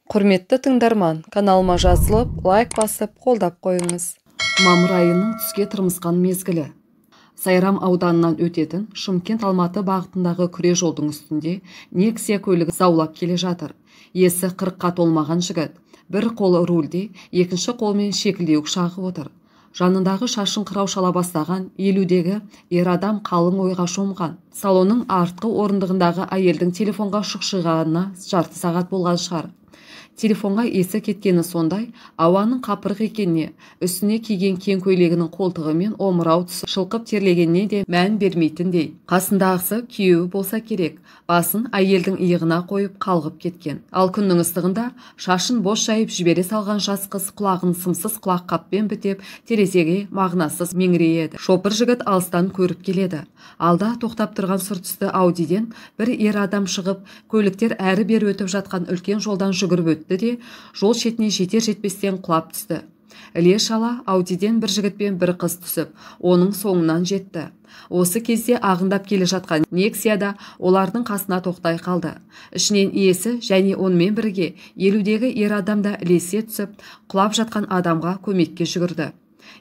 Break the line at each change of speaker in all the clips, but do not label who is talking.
Құрметті тыңдарман, каналыма жазылып, лайк басып, қолдап қойыңыз.
Мамыр айының түске тырмысқан мезгілі. Сайрам ауданынан өтетін Шымкент-Алматы бағытындағы күре жолдың үстінде Нексия көлігі заулап келе жатыр. Есі 40-қа толмаған жігіт. Бір қолы рульде, екінші қолмен шекілдеуік шағып отыр. Жанындағы шашын қырау шала бастаған 50-дегі ер адам қалың ойға шомған. Салонның артқы орындығындағы әйелдің телефонға шұқшиғанына жарты сағат болған шығар. Телефонға есі кеткені сондай, ауаның қапырық екеніне, үстіне киген кең көйлегінің қолтығы мен омырау тұсы шылқып терлегеніне де мән бермейтіндей. Қасындағысы күйеуі болса керек, басын әйелдің иығына қойып қалғып кеткен. Ал күннің ыстығында шашын бос жайып жібере салған жас қыз құлағын сымсыз құлаққаппен бітеп, терезеге мағынасыз меңірейеді. Шопыр жігіт алыстан көріп келеді. Алда тоқтап тұрған сұр түсті Аудиден бір ер адам шығып, көліктер әрі-бері өтіп жатқан үлкен жолдан жүгіріп өтті де, жол шетіне жетер-жетпестен құлап түсті. Іле шала Аудиден бір жігіт пен бір қыз түсіп, оның соңынан жетті. Осы кезде ағындап келе жатқан Нексияда олардың қасына тоқтай қалды. Ішінен иесі және онымен бірге 50-дегі ер адам да ілесе түсіп, құлап жатқан адамға көмекке жүгірді.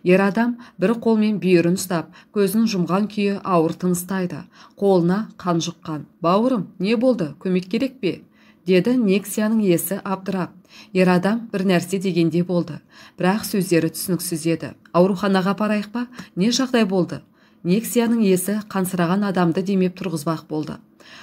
Ер адам бір қолмен бүйірін ұстап, көзін жұмған күйі ауыр тыныстайды. Қолына қан жұққан. «Бауырым, не болды? Көмек керек пе?» деді Нексияның иесі абдырап. Ер адам бір нәрсе дегенде болды, бірақ сөздері түсініксіз еді. «Ауруханаға апарайық па? Не жағдай болды?» Нексияның иесі қансыраған адамды демеп тұрғызбақ болды.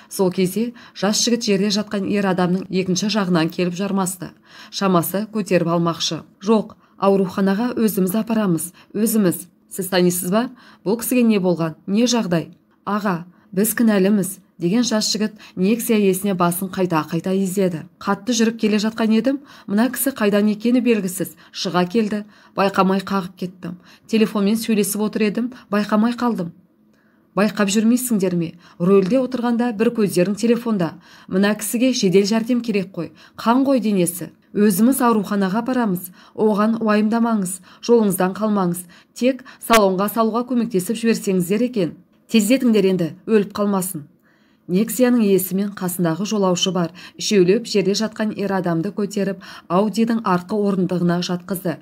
Сол кезде жас жігіт жерде жатқан ер адамның екінші жағынан келіп жармасты. Шамасы көтеріп алмақшы. «Жоқ, ауруханаға өзіміз апарамыз, өзіміз. Сіз танисыз ба? Бұл кісіге не болған? Не жағдай?» «Аға, біз кінәліміз», деген жас жігіт Нексия иесіне басын қайта-қайта изеді. «Қатты жүріп келе жатқан едім, мына кісі қайдан екені белгісіз, шыға келді, байқамай қағып кеттім. Телефонмен сөйлесіп отыр едім, байқамай қалдым». «Байқап жүрмейсіңдер ме? Рөлде отырғанда бір көздерің телефонда. Мына кісіге жедел жәрдем керек қой, қан ғой денесі. Өзіміз ауруханаға апарамыз, оған уайымдамаңыз, жолыңыздан қалмаңыз, тек салонға салуға көмектесіп жіберсеңіздер екен. Тездетіңдер енді, өліп қалмасын». Нексияның иесі мен қасындағы жолаушы бар, үшеулеп жерде жатқан ер адамды көтеріп, Аудидің артқы орындығына жатқызды.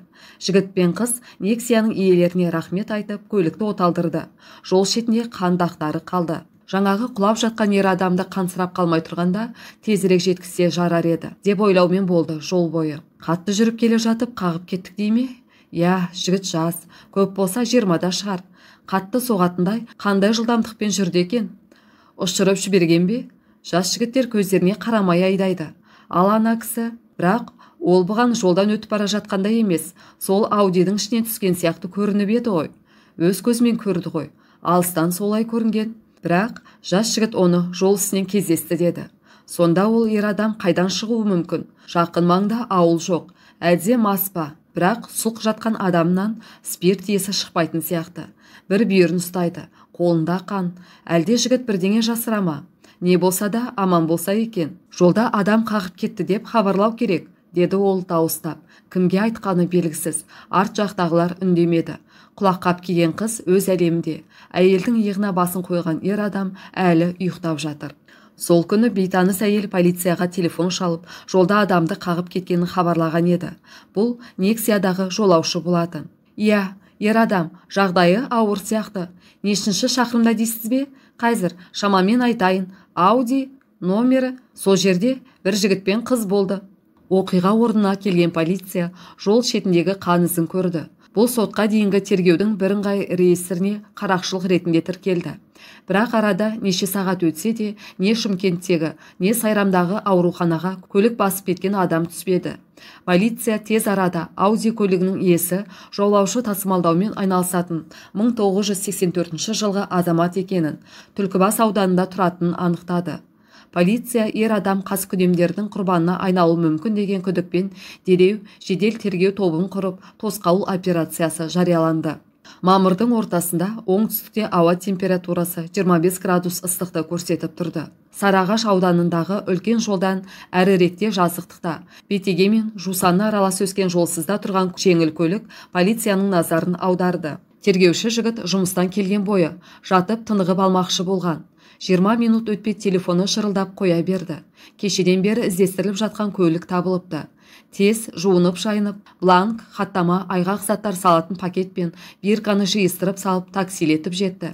Жігіт пен қыз Нексияның иелеріне рахмет айтып, көлікті оталдырды. Жол шетінде қан дақтары қалды. Жаңағы құлап жатқан ер адамды қансырап қалмай тұрғанда тезірек жеткізсе жарар еді деп ойлаумен болды жол бойы. Қатты жүріп келе жатып қағып кеттік дей ме? Иә, жігіт жас, көп болса 20-да шығар. Қатты соғатындай қандай жылдамдықпен жүрді екен? Ұшырып жіберген бе? Жас жігіттер көздеріне қарамай айдайды. Ал ана кісі, бірақ ол бұған жолдан өтіп бара жатқандай емес, сол Аудидің ішіне түскен сияқты көрініп еді ғой. Өз көзімен көрді ғой. Алыстан солай көрінген. Бірақ жас жігіт оны жол үстінен кездесті деді. Сонда ол ер адам қайдан шығуы мүмкін? Жақын маңда ауыл жоқ. Әлде мас па? Бірақ сұлқ жатқан адамнан спирт иесі шықпайтын сияқты. Бір бүйірін ұстайды, қолында қан. Әлде жігіт бірдеңе жасыра ма? Не болса да аман болса екен. Жолда адам қағып кетті деп хабарлау керек, деді ол дауыстап. Кімге айтқаны белгісіз. Арт жақтағылар үндемеді. Құлаққап киген қыз өз әлемінде. Әйелдің иығына басын қойған ер адам әлі ұйықтап жатыр. Сол күні бейтаныс әйел полицияға телефон шалып, жолда адамды қағып кеткенін хабарлаған еді. Бұл Нексиядағы жолаушы болатын. «Иә, ер адам, жағдайы ауыр сияқты. Нешінші шақырымда дейсіз бе? Қазір шамамен айтайын. Ауди номері сол жерде бір жігіт пен қыз болды». Оқиға орнына келген полиция жол шетіндегі қан ізін көрді. Бұл сотқа дейінгі тергеудің бірыңғай реестріне қарақшылық ретінде тіркелді. Бірақ арада неше сағат өтсе де, не Шымкенттегі, не Сайрамдағы ауруханаға көлік басып кеткен адам түспеді. Полиция тез арада Ауди көлігінің иесі жолаушы тасымалдаумен айналысатын 1984 жылғы азамат екенін, Түлкібас ауданында тұратынын анықтады. Полиция ер адам қаскүнемдердің құрбанына айналуы мүмкін деген күдікпен дереу жедел тергеу тобын құрып, тосқауыл операциясы жарияланды. Мамырдың ортасында оңтүстікте ауа температурасы 25 градус ыстықты көрсетіп тұрды. Сарыағаш ауданындағы үлкен жолдан әріректе жазықтықта, бетеге мен жусаны аралас өскен жолсызда тұрған жеңіл көлік полицияның назарын аударды. Тергеуші жігіт жұмыстан келген бойы жатып тынығып алмақшы болған. 20 минут өтпей телефоны шырылдап қоя берді. Кешеден бері іздестіріліп жатқан көлік табылыпты. Тез жуынып шайынып, бланк, хаттама, айғақ заттар салатын пакет пен бирканы жиыстырып салып таксилетіп жетті.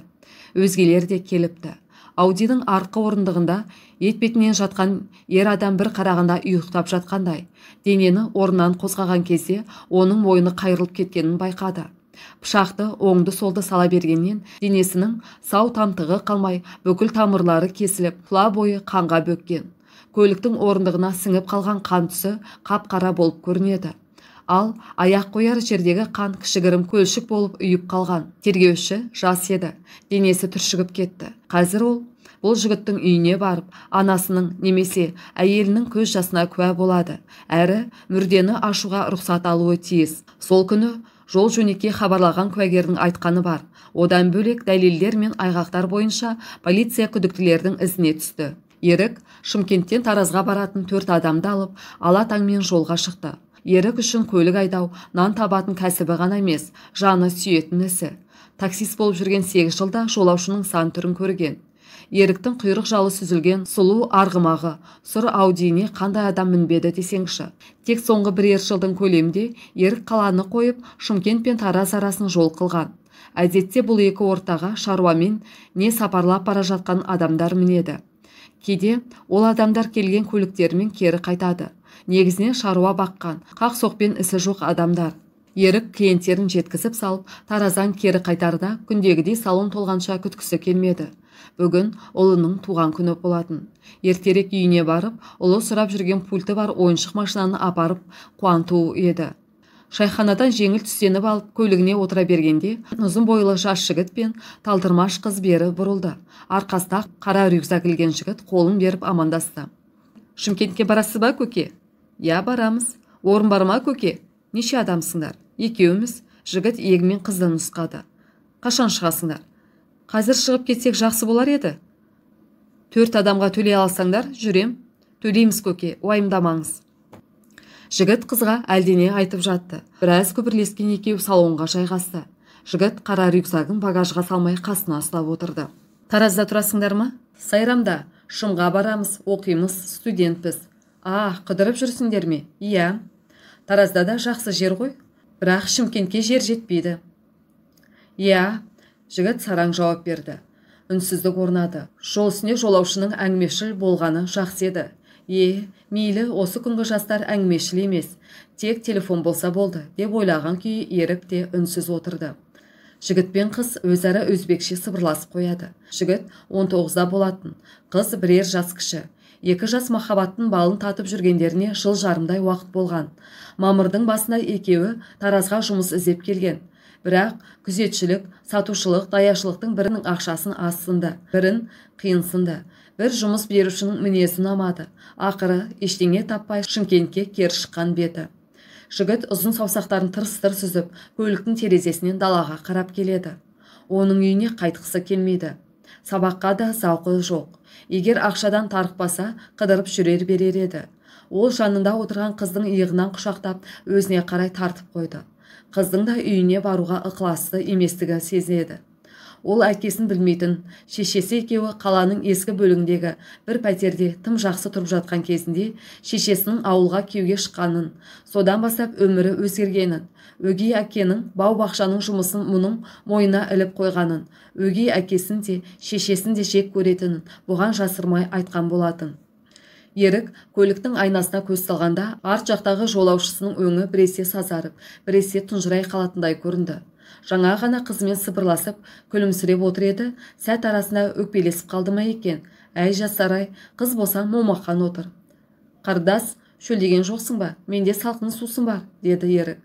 Өзгелер де келіпті. Аудидің артқы орындығында етпетінен жатқан ер адам бір қарағанда ұйықтап жатқандай. Денені орнынан қозғаған кезде оның мойны қайырылып кеткенін байқады. Пышақты оңды-солды сала бергеннен денесінің сау тамтығы қалмай, бүкіл тамырлары кесіліп, тұла бойы қанға бөккен. Көліктің орындығына сіңіп қалған қан түсі қап-қара болып көрінеді. Ал аяқ қояр жердегі қан кішігірім көлшік болып үйіп қалған. Тергеуші жас еді, денесі түршігіп кетті. Қазір ол бұл жігіттің үйіне барып, анасының немесе әйелінің көз жасына куә болады. Әрі мүрдені ашуға рұқсат алуы тиіс. Сол күні жол жөнекей хабарлаған куәгердің айтқаны бар. Одан бөлек дәлелдер мен айғақтар бойынша полиция күдіктілердің ізіне түсті. Ерік Шымкенттен Таразға баратын 4 адамды алып, ала таңмен жолға шықты. Ерік үшін көлік айдау, нан табатын кәсібі ғана емес, жаны сүйетін ісі. Таксист болып жүрген 8 жылда жолаушының сан түрін көрген. Еріктің құйрық жалы сүзілген сұлу арғымағы, сұр Аудиіне қандай адам мінбеді десеңші. Тек соңғы бірер жылдың көлемінде Ерік қаланы қойып, Шымкент пен Тараз арасын жол қылған. Әдетте бұл екі ортаға шаруамен не сапарлап бара жатқан адамдар мінеді. Кейде ол адамдар келген көліктерімен кері қайтады. Негізінен шаруа баққан, қақ соқпен ісі жоқ адамдар. Ерік клиенттерін жеткізіп салып, Тараздан кері қайтарда күндегідей салон толғанша күткісі келмеді. Бүгін ұлының туған күні болатын. Ертерек үйіне барып, ұлы сұрап жүрген пульті бар ойыншық машинаны апарып қуанту еді. Шайханадан жеңіл түстеніп алып, көлігіне отыра бергенде, ұзын бойлы жас жігіт пен талдырмаш қыз бері бұрылды. Арқасында қара рюкзак ілген жігіт қолын беріп амандасты. Шымкентке барасыз ба, көке? Я, барамыз. Орын бар ма, көке? Неше адамсыңдар? Екеуміз. Жігіт иегімен қызды нұсқады. Қашан шығасыңдар? Қазір шығып кетсек жақсы болар еді. 4 адамға төлей алсаңдар, жүрем. Төлейміз, көке, уайымдамаңыз. Жігіт қызға әлдене айтып жатты. Біраз күбірлескен екеу салонға жайғасты. Жігіт қара рюкзагын багажға салмай қасына ұстап отырды. Таразда тұрасыңдар ма? Сайрамда. Шымға барамыз, оқимыз, студентпіз. А, қыдырып жүрсіңдер ме? Иә. Таразда да жақсы жер ғой. Бірақ Шымкентке жер жетпейді. Иә. Жігіт сараң жауап берді. Үнсіздік орнады. Жол үстінде жолаушының әңгімешіл болғаны жақсы еді. Мейлі, осы күнгі жастар әңгімешіл емес, тек телефон болса болды, деп ойлаған күйі Ерік те үнсіз отырды. Жігіт пен қыз өзара өзбекше сыбырласып қояды. Жігіт 19-да болатын, қыз бірер жас кіші. Екі жас махаббаттың балын татып жүргендеріне жыл жарымдай уақыт болған. Мамырдың басында екеуі Таразға жұмыс іздеп келген. Бірақ күзетшілік, сатушылық, даяшылықтың бірінің ақшасын азсынды, бірін қиынсынды. Бір жұмыс берушінің мінезі ұнамады. Ақыры ештеңе таппай Шымкентке кері шыққан беті. Жігіт ұзын саусақтарын тырс-тырс үзіп, көліктің терезесінен далаға қарап келеді. Оның үйіне қайтқысы келмейді. Сабаққа да зауқы жоқ. Егер ақшадан тарықпаса, қыдырып жүрер берер еді. Ол жанында отырған қыздың иығынан құшақтап, өзіне қарай тартып қойды. Қыздың да үйіне баруға ықыласты еместігі сезіледі. Ол әкесін білмейтін, шешесі екеуі қаланың ескі бөлігіндегі бір пәтерде тым жақсы тұрып жатқан кезінде шешесінің ауылға күйеуге шыққанын, содан бастап өмірі өзгергенін, өгей әкенің бау-бақшаның жұмысын мұның мойнына іліп қойғанын, өгей әкесін де, шешесін де жек көретінін бұған жасырмай айтқан болатын. Ерік көліктің айнасына көз салғанда арт жақтағы жолаушысының өңі біресе сазарып, біресе тұнжырай қалатындай көрінді. Жаңа ғана қызымен сыбырласып, күлімсіреп отыр еді, сәт арасында өкпелесіп қалды ма екен? Әй жастар-ай, қыз болсаң момақан отыр. Қардас, шөлдеген жоқсың ба? Менде салқын сусын бар, деді Ерік.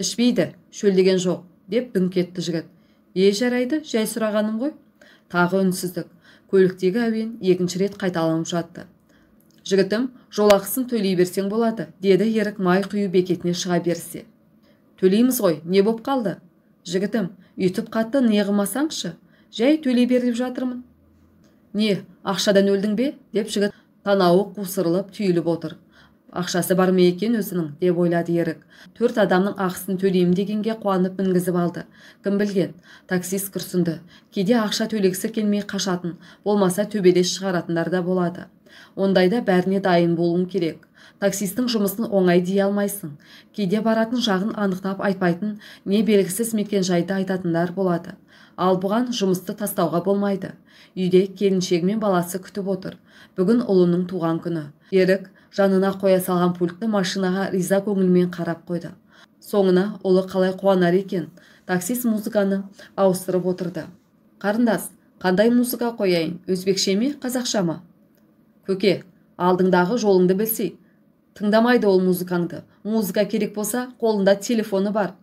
Ішпейді, шөлдеген жоқ, деп дүңк етті жігіт. Е, жарайды, жай сұрағаным ғой. Тағы үнсіздік. Көліктегі әуен екінші рет қайталанып жатты. Жігітім, жолақысын төлей берсең болады, деді Ерік май құю бекетіне шыға берсе. Төлейміз ғой, не боп қалды? Жігітім, үйтіп қатты не қылмасаңшы, жай төлей бер деп жатырмын. Не, ақшадан өлдің бе? Деп жігіт танауы қусырылып түйіліп отыр. Ақшасы бар ма екен өзінің, деп ойлады Ерік. 4 адамның ақысын төлеймін дегенге қуанып мінгізіп алды. Кім білген? Таксист күрсінді. Кейде ақша төлегісі келмей қашатын, болмаса төбелес шығаратындар да болады. Ондайда бәріне дайын болуың керек. Таксистің жұмысын оңай дей алмайсың. Кейде баратын жағын анықтап айтпайтын, не белгісіз мекен-жайды айтатындар болады. Ал бұған жұмысты тастауға болмайды. Үйде келіншегі мен баласы күтіп отыр. Бүгін ұлының туған күні. Ерік жанына қоя салған пультті машинаға риза көңілмен қарап қойды. Соңына ұлы қалай қуанар екен? Таксист музыканы ауыстырып отырды. Қарындас, қандай музыка қояйын? Өзбекше ме, қазақша ма? Көке, алдыңдағы жолыңды білсей. Тыңдамайды ол музыкаңды. Музыка керек болса, қолында телефоны бар.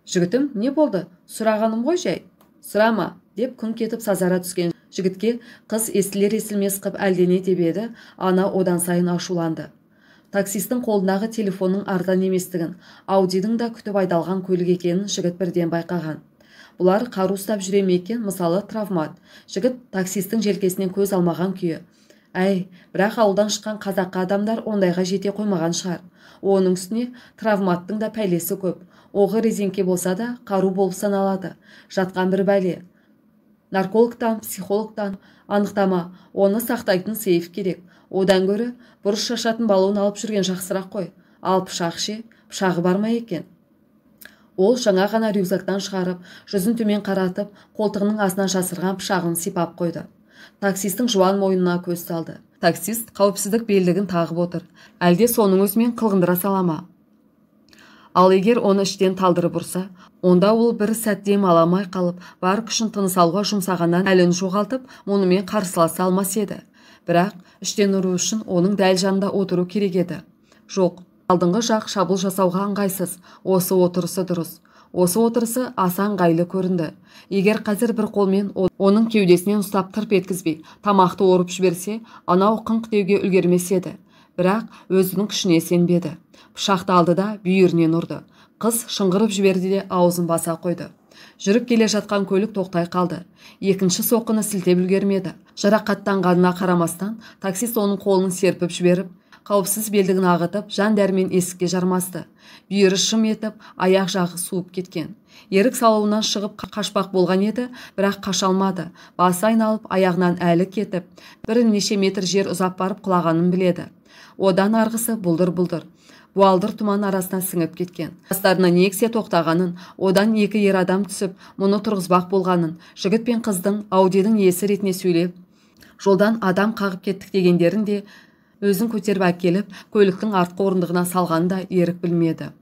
Жігітім, не болды? Сұрағаным ғой жай. Сұрама, деп күн кетіп сазара түскен жігітке қыз естілер естілмес қып әлдене деп еді, ана одан сайын ашуланды. Таксистің қолындағы телефонның арзан еместігін, Аудидің да күтіп айдалған көлік екенін жігіт бірден байқаған. Бұлар қару ұстап жүре ме екен, мысалы травмат. Жігіт таксистің желкесінен көз алмаған күйі. Әй, бірақ ауылдан шыққан қазақы адамдар ондайға жете қоймаған шығар. Оның үстіне травматтың да пәлесі көп. Оғы резеңке болса да қару болып саналады. Жатқан бір бәле. Наркологтан, психологтан анықтама, оны сақтайтын сейф керек. Одан гөрі бұрыш шашатын баллон алып жүрген жақсырақ қой. Ал пышақ ше, пышағы бар ма екен? Ол жаңа ғана рюкзактан шығарып, жүзін төмен қаратып, қолтығының астынан жасырған пышағын сипап қойды. Таксистің жуан мойнына көз салды. Таксист қауіпсіздік белдігін тағып отыр. Әлде соның өзімен қылғындыра сала ма? Ал егер оны іштен талдырып ұрса, онда ол бір сәт дем ала алмай қалып, бар күшін тыныс алуға жұмсағаннан әлін жоғалтып, мұнымен қарсыласа алмас еді. Бірақ іштен ұру үшін оның дәл жанында отыру керек еді. Жоқ, алдыңғы жақ шабуыл жасауға ыңғайсыз. Осы отырысы дұрыс. Осы отырысы аса ыңғайлы көрінді. Егер қазір бір қолмен оның кеудесінен ұстап тырп еткізбей, тамақты орып жіберсе, анау қыңқ деуге үлгермес еді. Бірақ өзінің күшіне сенбеді. Пышақты алды да бүйірінен ұрды. Қыз шыңғырып жіберді де аузын баса қойды. Жүріп келе жатқан көлік тоқтай қалды. Екінші соққыны сілтеп үлгермеді. Жарақаттанғанына қарамастан, таксист оның қолын серпіп жіберіп, қауіпсіз белдігін ағытып, жан дәрмен есікке жармасты. Бүйірі шым етіп, аяқ жағы суып кеткен. Ерік салоннан шығып қашпақ болған еді, бірақ қаша алмады. Басы айналып, аяғынан әлі кетіп, бірнеше метр жер ұзап барып құлағанын біледі. Одан арғысы бұлдыр-бұлдыр. Буалдыр тұман арасына сіңіп кеткен. Қастарына Нексия тоқтағанын, одан екі ер адам түсіп, мұны тұрғызбақ болғанын, жігіт пен қыздың Аудидің иесі ретінде сөйлеп, жолдан адам қағып кеттік дегендерін де өзін көтеріп әкеліп, көліктің артқы орындығына салғанын да Ерік білмеді.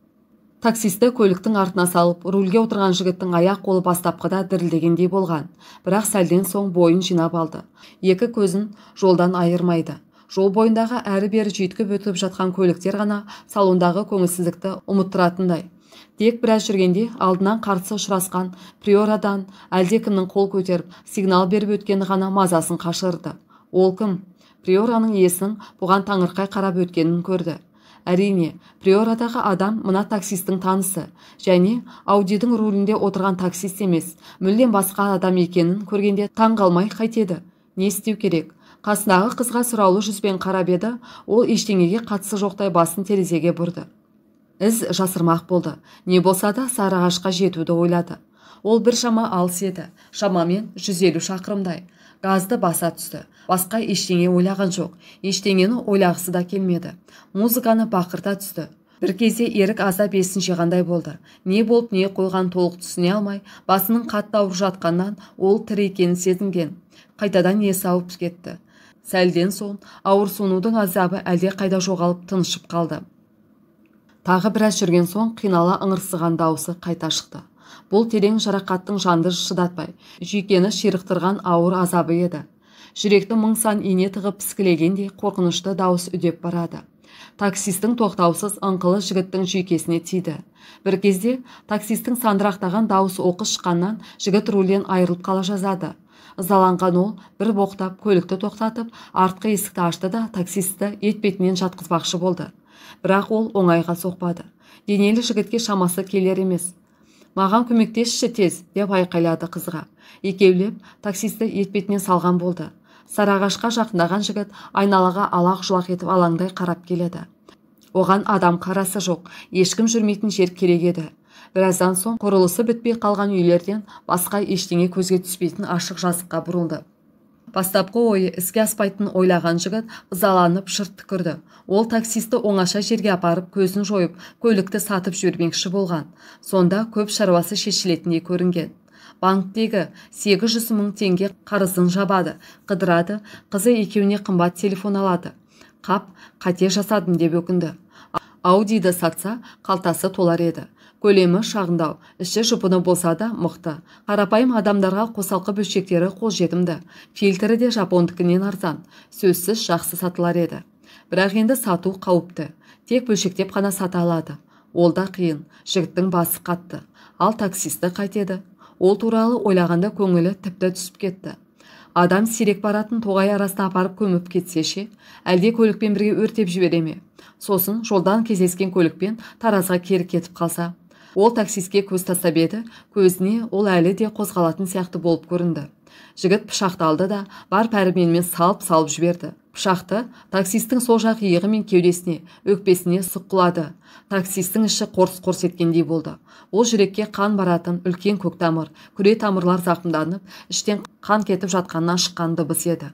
Таксисті көліктің артына салып, рульге отырған жігіттің аяқ қолы бастапқыда дірілдегендей болған, бірақ сәлден соң бойын жинап алды. Екі көзін жолдан айырмайды. Жол бойындағы әрі-бері жүйткіп өтіп жатқан көліктер ғана салондағы көңілсіздікті ұмыттыратындай. Тек біраз жүргенде алдынан қарсы ұшырасқан Приорадан әлдекімнің қол көтеріп, сигнал беріп өткені ғана мазасын қашырды. Ол кім? Приораның иесінің бұған таңырқай қарап өткенін көрді. Әрине, Приорадағы адам мына таксистің танысы және Аудидің рулінде отырған таксист емес, мүлдем басқа адам екенін көргенде таң қалмай қайтеді. Не істеу керек? Қасындағы қызға сұраулы жүзбен қарап еді, ол ештеңеге қатысы жоқтай басын терезеге бұрды. Із жасырмақ болды. Не болса да Сарыағашқа жетуді ойлады. Ол біршама алыс еді, шамамен 150 шақырымдай. Газды баса түсті. Басқа ештеңе ойлаған жоқ. Ештеңені ойлағысы да келмеді. Музыканы бақырта түсті. Бір кезде Ерік аздап есін жиғандай болды. Не болып не қойған толық түсіне алмай, басының қатты ауырып жатқаннан ол тірі екенін сезінген. Қайтадан есі ауып кетті. Сәлден соң ауырсынудың азабы әлде қайда жоғалып тыншып қалды. Тағы біраз жүрген соң қинала ыңырсыған даусы қайта шықты. Бұл терең жарақаттың жанды шыдатпай, жүйкені ширықтырған ауыр азабы еді. Жүректі мың сан ине тығып піскілегендей қорқынышты дауыс үдеп барады. Таксистің тоқтаусыз ыңқылы жігіттің жүйкесіне тиді. Бір кезде таксистің сандырақтаған дауысы оқыс шыққаннан жігіт рульден айырылып қала жазады. Ызаланған ол бір боқтап көлікті тоқтатып, артқы есікті ашты да таксистті етпетінен жатқызбақшы болды. Бірақ ол оңайға соқпады. Денелі жігітке шамасы келер емес. Маған көмектесші тез, деп айқайлады қызға. Екеулеп таксисті етпетінен салған болды. Сарыағашқа жақындаған жігіт айналаға алақ-жұлақ етіп алаңдай қарап келеді. Оған адам қарасы жоқ, ешкім жүрмейтін жер керек еді. Біраздан соң құрылысы бітпей қалған үйлерден басқа ештеңе көзге түспейтін ашық жазыққа бұрылды. Бастапқы ойы іске аспайтынын ойлаған жігіт ызаланып шырт түкірді. Ол таксисті оңаша жерге апарып көзін жойып, көлікті сатып жібермекші болған. Сонда көп шаруасы шешілетіндей көрінген. Банктегі 800 мың теңге қарызын жабады, қыдырады, қызы екеуіне қымбат телефон алады. Қап, қате жасадым деп өкінді. Аудиді сатса, қалтасы толар еді. Көлемі шағындау, іші жұпыны болса да мықты. Қарапайым адамдарға қосалқы бөлшектері қолжетімді. Фильтрі де жапондікінен арзан, сөзсіз жақсы сатылар еді. Бірақ енді сату қауіпті. Тек бөлшектеп қана сата алады. Ол да қиын, жігіттің басы қатты. Ал таксисті қайтеді? Ол туралы ойлағанда көңілі тіпті түсіп кетті. Адам сирек баратын тоғай арасына апарып көміп кетсе ше, әлде көлікпен бірге өртеп жібере ме? Сосын жолдан кездескен көлікпен Таразға кері кетіп қалса. Ол таксистке көз тастап еді, көзіне ол әлі де қозғалатын сияқты болып көрінді. Жігіт пышақты алды да бар пәрменімен салып-салып жіберді. Пышақты таксистің сол жақ иығы мен кеудесіне, өкпесіне сұққылады. Таксистің іші қорс-қорс еткендей болды. Ол жүрекке қан баратын үлкен көк тамыр, күре тамырлар зақымданып, іштен қан кетіп жатқаннан шыққан дыбыс еді.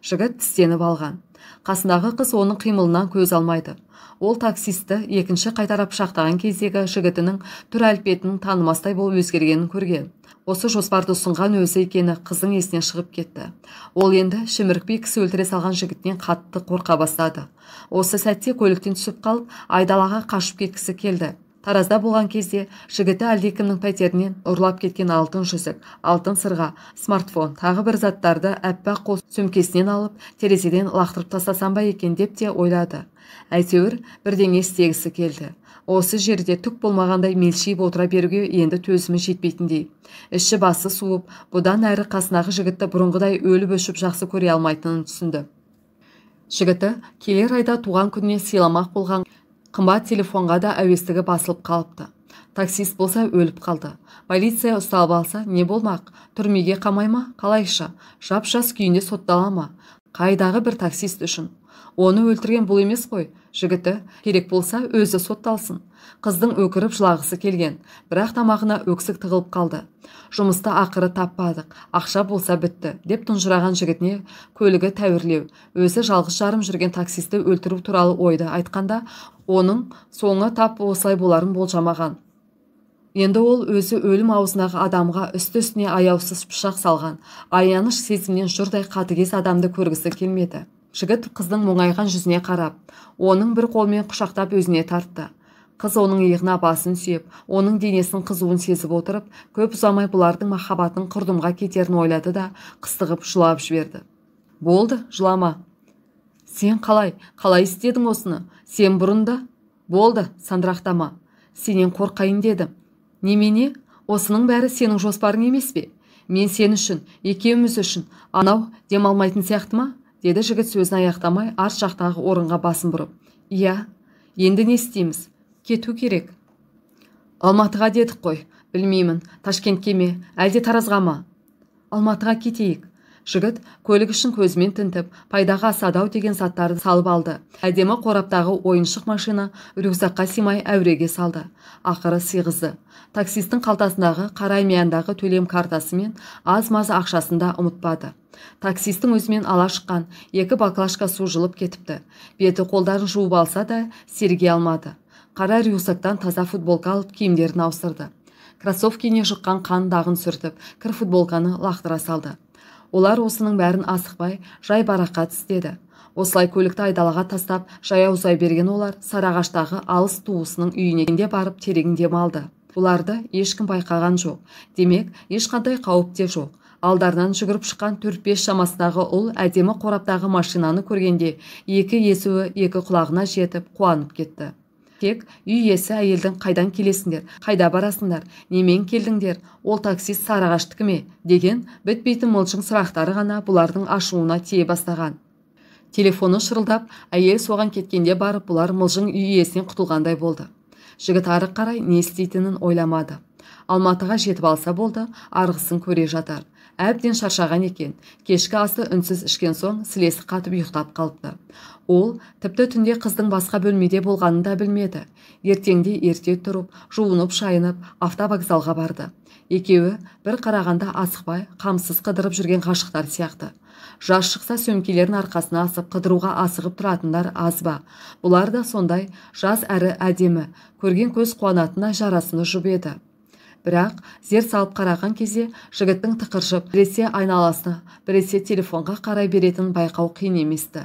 Жігіт тістеніп алған. Қасындағы қыз оның қимылынан көз алмайды. Ол таксисті екінші қайтара пышақтаған кездегі жігітінің түр әлпетін танымастай болып өзгергенін көрген. Осы жоспарды ұсынған өзі екені қыздың есінен шығып кетті. Ол енді шімірікпей кісі өлтіре салған жігітінен қатты қорқа бастады. Осы сәтте көліктен түсіп қалып, айдалаға қашып кеткісі келді. Таразда болған кезде жігіті әлдекімнің пәтерінен ұрлап кеткен алтын жүзік, алтын сырға, смартфон, тағы бір заттарды әппақ қол сөмкесінен алып, терезеден лақтырып тастасам ба екен деп те ойлады. Әйтеуір бірдеңе істегісі келді. Осы жерде түк болмағандай мелшиіп отыра беруге енді төзімі жетпейтіндей. Іші басы суып, бұдан әрі қасындағы жігітті бұрынғыдай өліп-өшіп жақсы көре алмайтынын түсінді. Жігіті келер айда туған күніне сыйламақ болған қымбат телефонға да әуестігі басылып қалыпты. Таксист болса өліп қалды. Полиция ұсталып алса не болмақ? Түрмеге қамай ма? Қалайша? Жап-жас күйінде соттала ма? Қайдағы бір таксист үшін. Оны өлтірген бұл емес қой. Жігіті керек болса өзі сотталсын. Қыздың өкіріп жылағысы келген, бірақ тамағына өксік тығылып қалды. Жұмысты ақыры таппадық, ақша болса бітті, деп тұнжыраған жігітіне көлігі тәуірлеу, өзі жалғыз жарым жүрген таксисті өлтіру туралы ойды айтқанда, оның соңы тап осылай боларын болжамаған. Енді ол өзі өлім аузындағы адамға үсті-үстіне аяусыз пышақ салған, аяныш сезімнен жұрдай қатыгез адамды көргісі келмеді. Жігіт қыздың мұңайған жүзіне қарап, оның бір қолмен құшақтап өзіне тартты. Қыз оның иығына басын сүйеп, оның денесінің қызуын сезіп отырып, көп ұзамай бұлардың махаббатының құрдымға кетерін ойлады да, қыстығып жылап жіберді. Болды, жылама. Сен қалай, қалай істедің осыны? Сен бұрын да? Болды, сандырақтама. Сенен қорқайын дедім. Немене? Осының бәрі сенің жоспарың емес пе? Мен сен үшін, екеуміз үшін, анау демалмайтын сияқты ма? Деді жігіт сөзін аяқтамай, арт жақтағы орынға басын бұрып. Иә, енді не істейміз? Кету керек. Алматыға дедік қой, білмеймін, Ташкентке ме, әлде Таразға ма? Алматыға кетейік. Жігіт көлік ішін көзімен тінтіп, пайдаға асады-ау деген заттарды салып алды. Әдемі қораптағы ойыншық машина рюкзакқа сыймай әуреге салды. Ақыры сыйғызды. Таксистің қалтасындағы қара мияндағы төлем картасы мен аз-маз ақшасын да ұмытпады. Таксистің өзімен ала шыққан екі баклажка су жылып кетіпті. Беті қолдарын жуып алса да серге алмады. Қара рюкзактан таза футболка алып киімдерін ауыстырды. Кроссовкине жұққан қан дағын сүртіп, кір футболканы лақтыра салды. Олар осының бәрін асықпай, жай бараққа істеді. Осылай көлікті айдалаға тастап, жаяу ұзай берген олар Сарыағаштағы алыс туысының үйіне де барып терең дем алды. Бұларды ешкім байқаған жоқ. Демек, ешқандай қауіп те жоқ. Алдарынан жүгіріп шыққан 4-5 шамасындағы ұл әдемі қораптағы машинаны көргенде екі езуі екі құлағына жетіп қуанып кетті. Тек үй иесі әйелдің қайдан келесіңдер, қайда барасыңдар, немен келдіңдер, ол таксист Сарыағаштікі ме деген бітпейтін мылжың сұрақтары ғана бұлардың ашуына тие бастаған. Телефоны шырылдап, әйел соған кеткенде барып бұлар мылжың үй иесінен құтылғандай болды. Жігіт ары қарай не істейтінін ойламады. Алматыға жетіп алса болды, арғысын көре жатар. Әбден шаршаған екен. Кешкі асты үнсіз ішкен соң сілесі қатып ұйықтап қалыпты. Ол тіпті түнде қыздың басқа бөлмеде болғанын да білмеді. Ертеңде ерте тұрып, жуынып шайынып, автовокзалға барды. Екеуі бір қарағанда асықпай, қамсыз қыдырып жүрген ғашықтар сияқты. Жас шықса сөмкелерін арқасына асып, қыдыруға асығып тұратындар аз ба? Бұлар да сондай жас әрі әдемі, көрген көз қуанатындай жарасымды жұп еді. Бірақ зер салып қараған кезде жігіттің тықыршып, біресе айналасына, біресе телефонға қарай беретін байқау қиын еместі.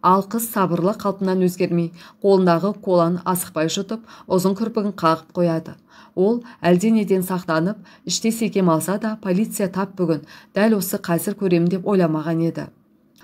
Ал қыз сабырлы қалпынан өзгермей, қолындағы коланы асықпай жұтып, ұзын кірпігін қағып қояды. Ол әлденеден сақтанып, іште секем алса да, полиция тап бүгін, дәл осы қазір көремін деп ойламаған еді.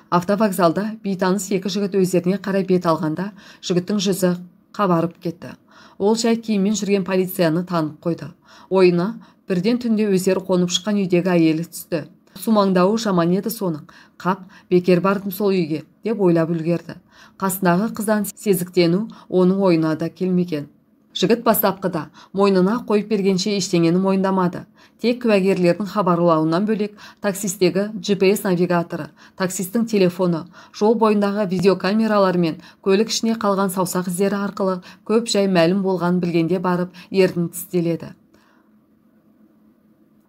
Автовокзалда бейтаныс екі жігіт өздеріне қарай бет алғанда, жігіттің жүзі қабарып кетті. Ол жай киіммен жүрген полицияны танып қойды. Ойына бірден түнде өздері қонып шыққан үйдегі әйелі түсті. Сумаңдауы жаман еді соның. Қап, бекер бардым сол үйге, деп ойлап үлгерді. Қасындағы қыздан сезіктену оның ойына да келмеген. Жігіт бастапқыда мойнына қойып бергенше ештеңені мойындамады. Тек куәгерлердің хабарлауынан бөлек таксистегі GPS навигаторы, таксистің телефоны, жол бойындағы видеокамералар мен көлік ішіне қалған саусақ іздері арқылы көп жай мәлім болғанын білгенде барып ернін тістеледі.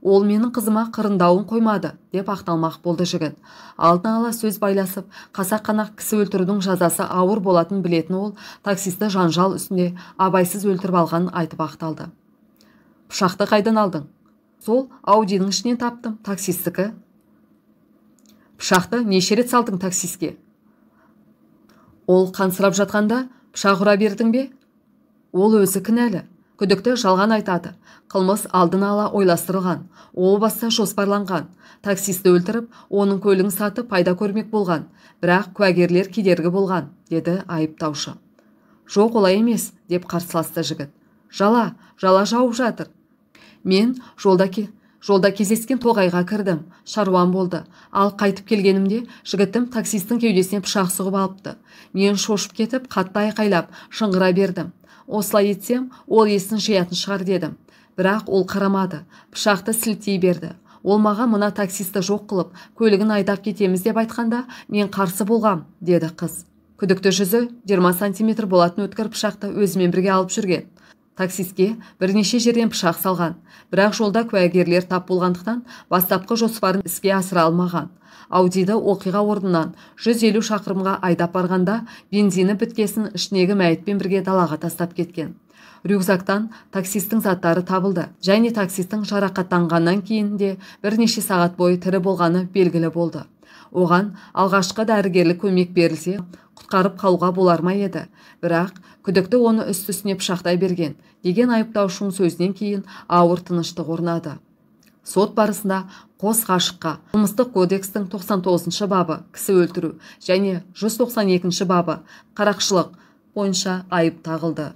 Ол менің қызыма қырындауын қоймады, деп ақталмақ болды жігіт. Алдын ала сөз байласып, қасақана кісі өлтірудің жазасы ауыр болатын білетін ол таксисті жанжал үстінде абайсыз өлтіріп алғанын айтып ақталды. Пышақты қайдан алдың? Сол Аудидің ішінен таптым, таксистікі. Пышақты неше рет салдың таксистке? Ол қансырап жатқанда пышақ ұра бердің бе? Ол өзі кінәлі. Күдікті жалған айтады. Қылмыс алдын ала ойластырылған, ол баста жоспарланған. Таксисті өлтіріп, оның көлігін сатып пайда көрмек болған. Бірақ куәгерлер кедергі болған, деді айыптаушы. Жоқ, олай емес, деп қарсыласты жігіт. Жала, жала жауып жатыр. Мен жолда кездескен тоғайға кірдім, шаруам болды. Ал қайтып келгенімде жігітім таксистің кеудесіне пышақ сұғып алыпты. Мен шошып кетіп, қатты айқайлап, шыңғыра бердім. Осылай етсем, ол есін жиятын шығар дедім. Бірақ ол қарамады, пышақты сілтей берді. Ол маған мына таксисті жоқ қылып, көлігін айдап кетеміз деп айтқанда, мен қарсы болғам, деді қыз. Күдікті жүзі 20 сантиметр болатын өткір пышақты өзімен бірге алып жүрген. Таксистке бірнеше жерден пышақ салған, бірақ жолда куәгерлер тап болғандықтан бастапқы жоспарын іске асыра алмаған. Аудиді оқиға орнынан 150 шақырымға айдап барғанда бензині біткесін ішіндегі мәйітпен бірге далаға тастап кеткен. Рюкзактан таксистің заттары табылды және таксистің жарақаттанғаннан кейін де бірнеше сағат бойы тірі болғаны белгілі болды. Оған алғашқы дәрігерлік көмек берілсе, құтқарып қалуға болар ма еді? Бірақ күдікті оны үсті-үстіне пышақтай берген деген айыптаушының сөзінен кейін ауыр тыныштық орнады. Сот барысында қос ғашыққа қылмыстық кодекстің 99-шы бабы кісі өлтіру және 192-ші бабы қарақшылық бойынша айып тағылды.